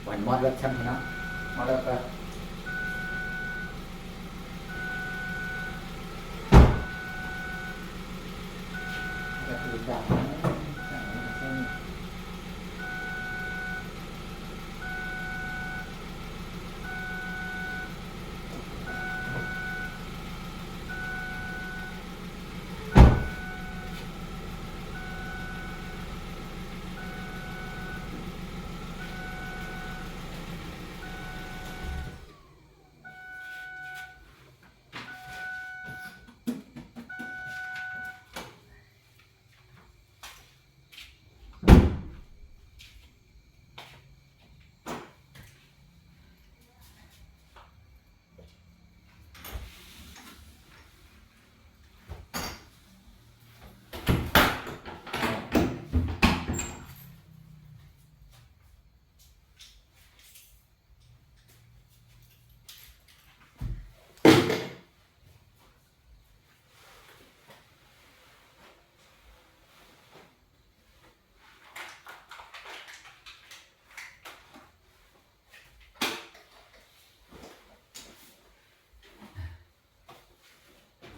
ວັນມອດລົດຊັ້ນເນາະ ມອດລົດກໍ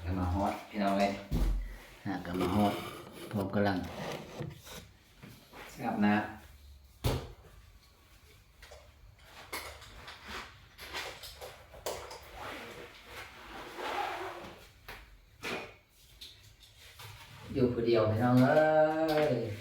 ກໍມາຮອດພີ່ນ້ອງເອີຍ ຫາກໍມາຮອດ ພວມກຳລັງອາບນ້ຳ ຢູ່ຜູ້ດຽວພີ່ນ້ອງເອີຍ.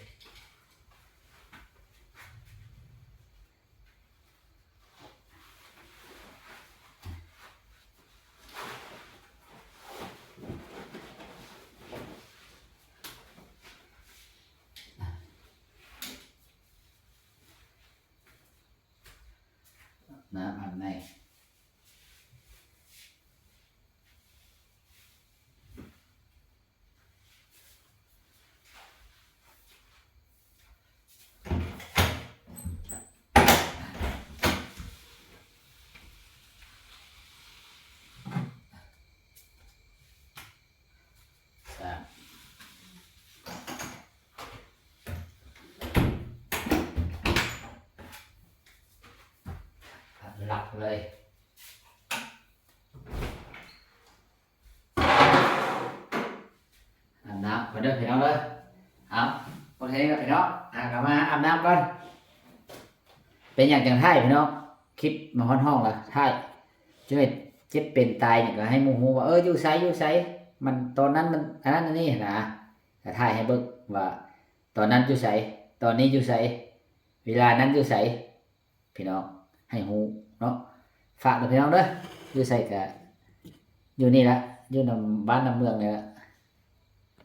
ນ້ຳອັນໃນ ຫຼັກເລີຍ. ອາບນ້ຳກ່ອນເດີພີ່ນ້ອງເດີ. ເອົາ ໂອເຄເດີພີ່ນ້ອງ ອ່າ ກໍມາອາບນ້ຳກ່ອນ. ເປັນຫຍັງຈັ່ງຖ່າຍພີ່ນ້ອງ? ຄລິບມາຮອດຫ້ອງລະຖ່າຍ ຈະເຮັດເຈັບເປັນຕາຍຫຍັງກໍໃຫ້ໝູ່ຮູ້ວ່າ ເອີ ຢູ່ໃສ ຢູ່ໃສ ມັນຕອນນັ້ນມັນອັນນັ້ນອັນນີ້ນະ ກໍຖ່າຍໃຫ້ເບິ່ງວ່າຕອນນັ້ນຢູ່ໃສ ຕອນນີ້ຢູ່ໃສ ເວລານັ້ນຢູ່ໃສ. ພີ່ນ້ອງໃຫ້ຮູ້ເນາະ ຝາກເດີພີ່ນ້ອງເດີ ຢູ່ໃສກະຢູ່ນີ້ລະ ຢູ່ນຳບ້ານນຳເມືອງນີ້ລະ